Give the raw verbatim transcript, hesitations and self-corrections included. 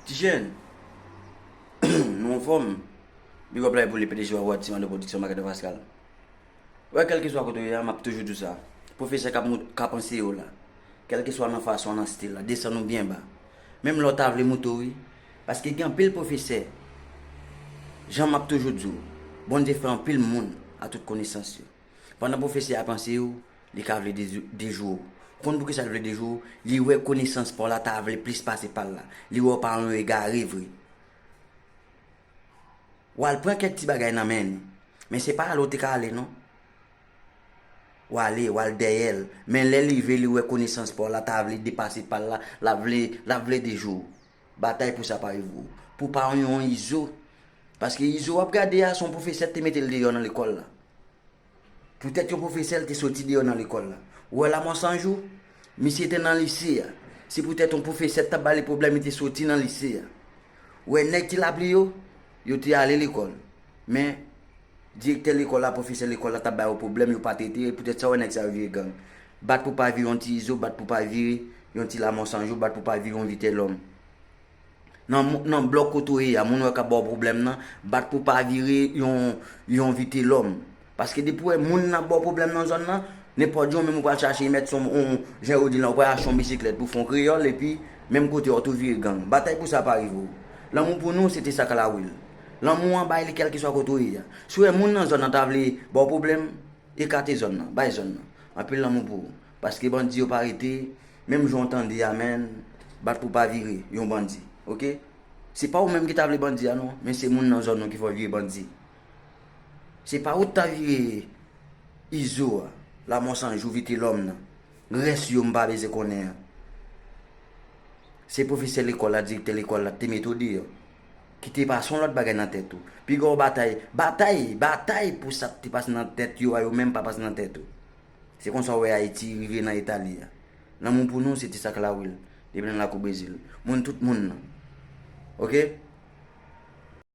Ti jèn, nou anfòm? Big up la pou li P D G Wawad, Ti Mando Production, Market Pascal. Wè, kèlkeswa kote w ye a, m ap toujou di w sa. Pwofesè k ap mout-, k ap anseye w la, kèlkeswa nan fason, nan stil la, desann ou byen ba. Menm lè w ta vle moute w, wi. Paske gen anpil pwofesè, jan m ap toujou di w, Bondye fè anpil moun a tout konesans yo. Pandan pwofesè a ap anseye w, li ka vle dejou-, dejouwe w. Ou konn poukisa l vle dejouwe w? Li wè konesans pa w la ta vle plis pase pa l la. Li wè w pa yon egare vre. W al pran kèk ti bagay nan men li. Men se pa ale w te ka ale, non. W ale, w al dèyè l. Men lè l rive, li wè konesans pa w la ta vle depase pa l la, l ap vle, l ap vle dejouwe w. Batay pou sa pa rive w. Pou pa yon izo. Paske izo w ap gade a, se yon pwofesè te mete l deyò nan lekòl la. Poutèt yon pwofesè l te soti deyò nan lekòl la. Ou wè Lamò San Jou? Misye te nan lise a. Se poutèt yon pwofesè t ap ba li pwoblèm, li te soti nan lise a. Ou wè nèg Ti Lapli yo, yo te ale lekòl. Men, direktè lekòl la, pwofesè lekòl la t ap ba yo pwoblèm, yo pa t rete, poutèt sa w wè nèg sa yo vire gang. Bat pou pa vire yon ti izo, bat pou pa vire yon ti Lamò San Jou, bat pou pa vire yon Vitelòm. Nan, nan blòk kote w ye a, moun wè k ap ba w pwoblèm nan, bat pou pa vire yon, yon Vitelòm. Paske depi w wè moun nan ap ba w pwoblèm nan zòn nan, nenpòt jan w menm ou pral chache mèt son, on, jan yo di la, ou pral achte yon bisiklèt pou fè yon kreyòl, epi menm kote w tou vire gang. Batay pou sa pa rive w. Lanmou pou nou, se te sa k la wi l. Lanmou an bay li kèlkeswa kote w ye a. Si w wè moun nan zòn nan ta vle ba w pwoblèm, ekate zòn nan, bay zòn nan. Anpil lanmou pou ou. Paske bandi yo pa rete, menm jan w tande a, menn, bat pou pa vire yon bandi. Oke? Se pa ou menm ki ta vle bandi a, non, men se moun nan zòn nou ki fè w vire bandi. Se pa ou t ta vire izo a, Lamò San Jou, Vitelòm nan. Rès yo m pa bezwen konnen an. Se pwofesè lekòl la, direktè lekòl la ki te mete w deyò. Ki te pase yon lòt bagay nan tèt ou. Piga w batay, batay, batay pou sa ki te pase nan tèt yo a, yo menm pa pase nan tèt ou. Se konsa w wè Ayiti rive nan eta li a. Lanmou pou nou, se ti sa k la wi l. Depi nan lakou Brezil. Moun tout moun nan. Oke?